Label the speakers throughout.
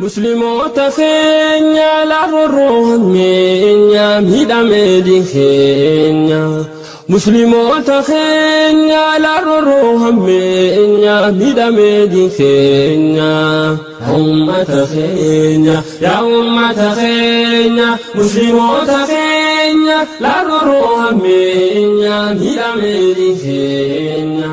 Speaker 1: Musliimoota keenya laarroo hammeenya miidhamee diinkeenya. Musliimoota keenya laarroo hammeenya miidhamee diinkeenya. Uummata keenya yaa uummata keenya musliimoota keenya laarroo hammeenya miidhamee diinkeenya.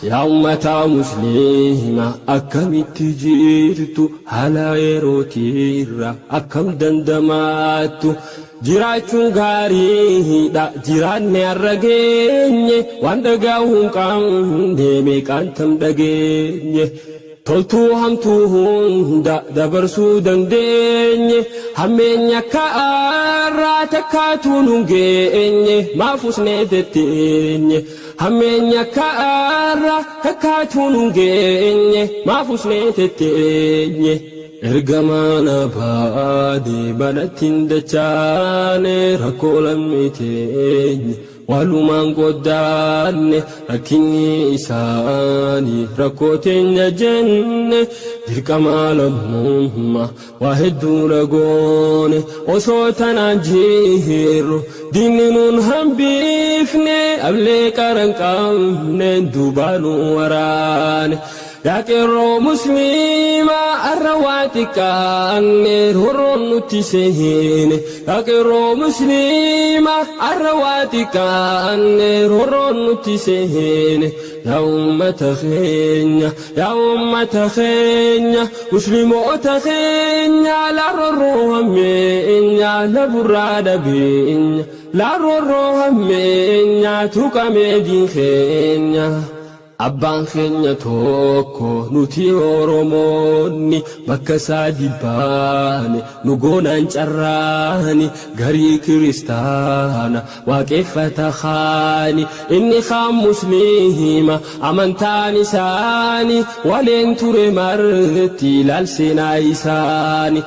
Speaker 1: Yaa uummata musliima akkamitti jirtu haala yerootirra akkam dandamaattu jiraachuun gaariidha jiraanne har'a geenye waan dhaga'uu hin qabne meeqaan tam dhageenye. Toltuu hamtuu hunda dabarsuu dandeenye hammeenya akka arraa takkaatu nu geenye maaf usnee tetteenye hammeenya akka arraa takkaatu nu geenye maaf usnee tetteenye. Erga mana baane manatti hin dachaane rakkoo lammii teenye. Walumaan qoddaanne rakkinni isaanii rakkoo teenya jenne dirqama lammummaa waa hedduu dhagoone osoo tanaan jirru diinni nuun hambifne ablee qaran qabne duubaa nu waraane. Yaa qeerroo musliimaa arra waa xiqqaanne roorroon nutti seene. Yaa qeerroo musliimaa arra waa xiqqaanne roorroon nutti seene. Yaa uummata keenya yaa uummata keenya musliimoota keenya laarroo hammeenya laburraa dhabeenya laarroo hammeenya tuqamee diinkeenya. Abbaan keenya tokko nuti Oromoonni bakka isaa dibbaane nu goonaan carraani garii kiristaana waaqeffata kaani inni kaan musliima amantaan isaani waleen ture marti ilaalseenaa isaani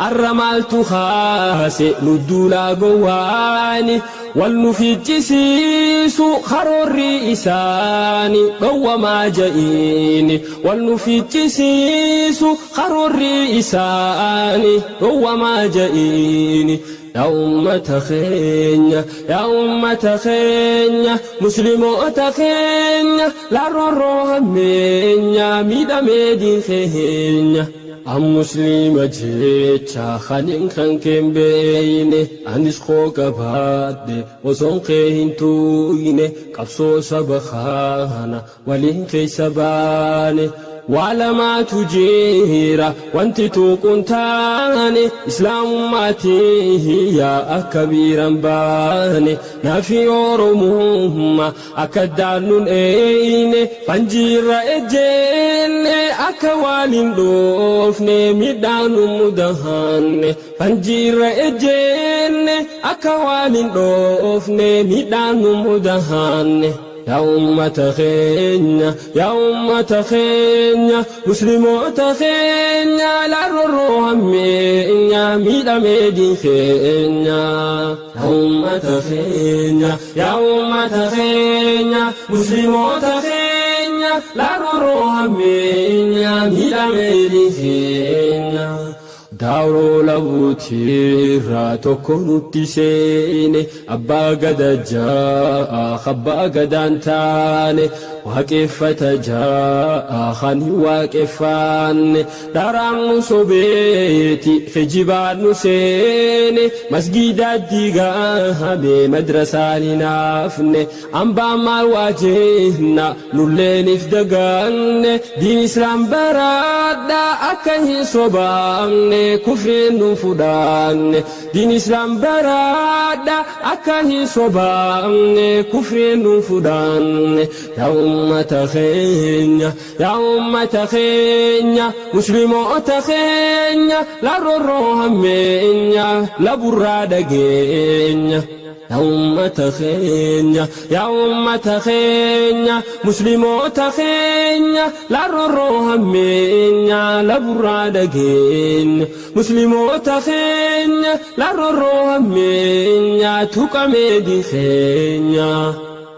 Speaker 1: arra maaltu kaase nu duulaa gowwaani wal nu ficcisiisu karoorri isaani dhowwamaa ja'iini wal nu ficcisiisu karoorri isaani dhowwamaa ja'iini. Yaa uummata keenya yaa uummata keenya musliimoota keenya laarroo hammeenya miidhamee diinkeenya. An musliima jecha kanin kan keen beeyne anis koo qabaadhe osoon kee hin tuuyne qabsoo saba kana waliin keessa baane. Waa lamaatu jira wanti tuquun taane islaamummaatti yaa akka biiran baane nafi oromummaa akka daannuun eeyne fanjiirra ejjeenne akka waan hin dhoofne midhaan nu mudahanne fanjiirra ejjeenne akka waan hin dhoofne midhaan nu mudahanne. Yaa uummata keenya yaa uummata keenya musliimoota keenya laarroo hammeenya miidhamee diinkeenya. Yaa uummata keenya yaa uummata keenya musliimoota keenya laarroo hammeenya miidhamee diinkeenya. Daawroo labuutirraa tokko nutti seene abbaa gada ja'a abbaa gadaan taane waaqeffata ja'a kan hin waaqeffanne dharaan nu sobeeti kijibaan nu seene masgiida diigame madrasaan hin hafne hambaan maal waa jenna nulleeniif daganne diin islaam baraadha akka hin sobaamne kufriin nu fudhanne diin islaam baraadha akka hin sobaamne kufriin nu fudhanne. Yaa uummata keenya yaa uummata keenya musliimoota keenya laarroo hammeenya laburraa dhageenya. Yaa uummata keenya yaa uummata keenya musliimoota keenya laarroo hammeenya laburraa dhageenya musliimoota keenya laarroo hammeenya tuqamee diinkeenya.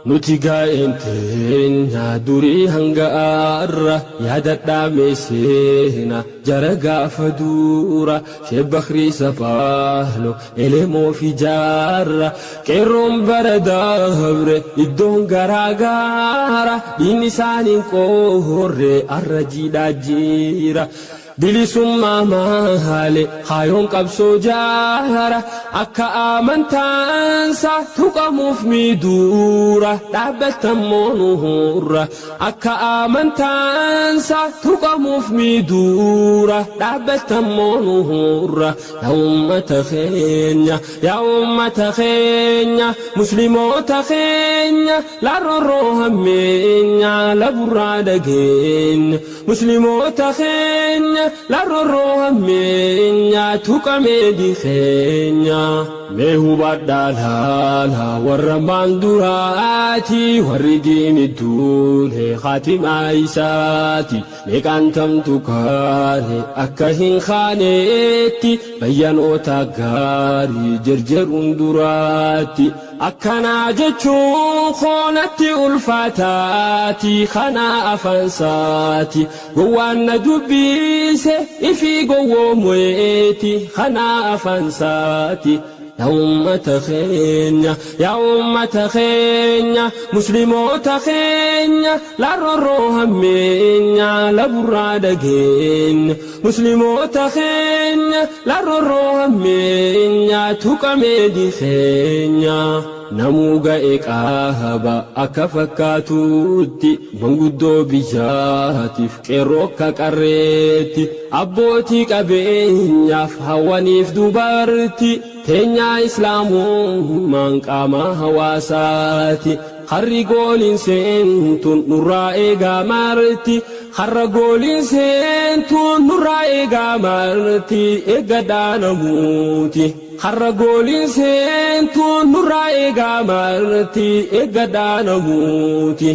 Speaker 1: Nuti gaa'een teenya durii hanga arra yaadadhaa meeseena jara gaafa duura sheebbakrii safaalo elemoo fi jaarra qeerroon bara dabre iddoon garaa gaara dhiinni isaaniin qoorre arra jiidhaa jira. Bilisummaa maale kaayoon qabsoo jaara akka amantaansa tuqamuuf miiduura dhaabbatammoo nuhurra akka amantaansa tuqamuuf miiduura dhaabbatammoo nuhurra. Yaa ummata keenya, yaa ummata keenya, musliimoota keenya, laarroorroo hammeenya laburraa dhageenya, musliimoota keenya laarroorroo hammeenya tuqamee dikeenya. Mee hubadhaa laala warra maanduraati warri diini duule haatimaa isaati meeqaan tamtu kaane akka hin kaaneetti bayyanoota gaarii jarjaruun duraatti. Akkanaa jechuun koonatti ulfaataati kana afaansaati gowwaan na dubbise ifii gowwoomeeti kana afaansaati. Yaa ummata keenya, yaa ummata keenya, musliimoota keenya, laarroorroo hammeenya laburraa dhageenya, musliimoota keenya laarroorroo hammeenya tuqamee dikeenya. Namuu ga'e qaaba akka fakkaatutti manguddoo biyyaatiif qeerroo akka qarreetti abbootii qabeenyaaf hawwaniif dubarti teenyaa islaamummaan qaama hawaasaati. Harri gooliin seentuun nurraa eegaa marti, harra gooliin seentuun nurraa eegaa marti eeggadhaa namuuti. Harra gooliin seentuun nurraa eegaa marti eeggadhaa namuuti.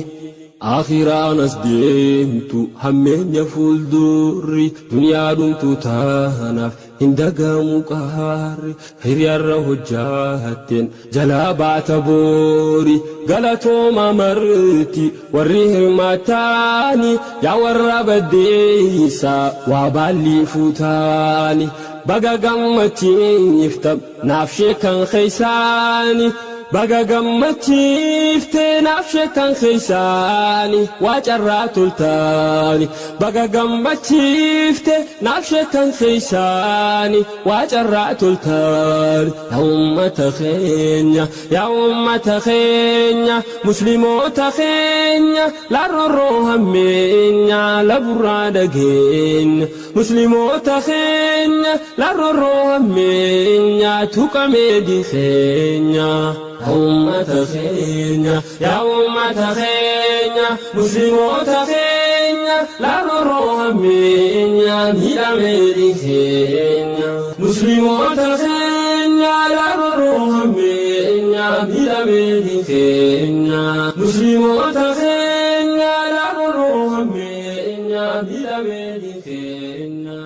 Speaker 1: Akhiraan as deemtu hammeenya fuuldurri duniyaa dhumtu taanaaf hin dagamu qaarri hiriyaarra hojjaatteen jalaa baata boori galatooma marti warri hirmaataani yaa warra baddeessa waa baallii fuutaani baga gammachiifta naaf sheekan keeysaani. Baga gammachiifte naaf sheekan keeysaani waa carraa toltaani. Baga gammachiifte naaf sheekan keeysaani waa carraa toltaani. Yaa ummata keenya, yaa ummata keenya, musliimoota keenya, laarroorroo hammeenya laburraa dhageenya, musliimoota keenya laarroorroo hammeenya tuqamee dikeenya. Yaa ummata keenya, yaa ummata keenya, musliimoota keenya, laarroorroo hammeenya miidhamee dikeenya. Musliimoota keenya laarroorroo hammeenya miidhamee dikeenya. Musliimoota keenya laarroorroo hammeenya miidhamee dikeenya.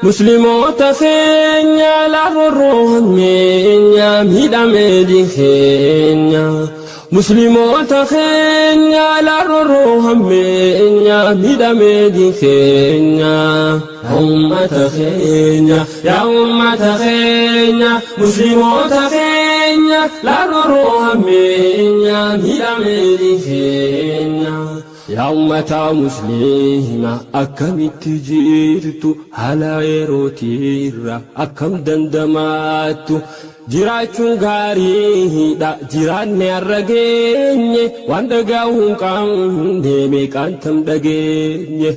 Speaker 1: Musliimoota keenya laarroorroo hammeenya miidhamee dikeenya. Musliimoota keenya laarroorroo hammeenya miidhamee dikeenya. Yaa ummata keenya, yaa ummata keenya, musliimoota keenya, laarroorroo hammeenya miidhamee dikeenya. Yaa ummata musliima akkamitti jirtu haala yerootiirra akkam dandamaattu jiraachuun gaariidha jiraanne har'a geenye waan dhaga'uu hin qabne meeqaan tam dhageenye.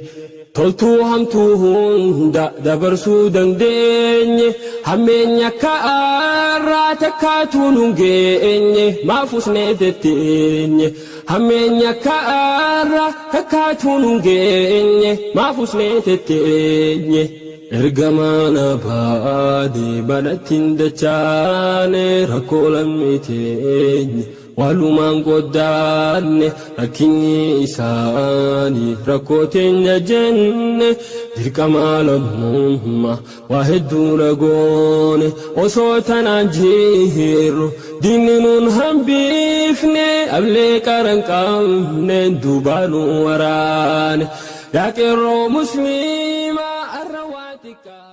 Speaker 1: Toltuu hamtuu hunda dabarsuu dandeenye hammeenya akka arraa takkaatuu nu geenye maaf usnee tetteenye hammeenya akka arraa takkaatuu nu geenye maaf usnee tetteenye. Ergamaan baadee balatti hin dachaane rakkoo lammii teenye Walumaan qoddaanne rakkinni isaanii rakkoo teenya jenne, dirqama lammummaa waa hedduu ragoone. Osoo tanaan jirru diinni nuun hambifne, ablee qaran qabne duubaa nu waraane. Yaa qeerroo musliimaa, arra waa xiqqaa.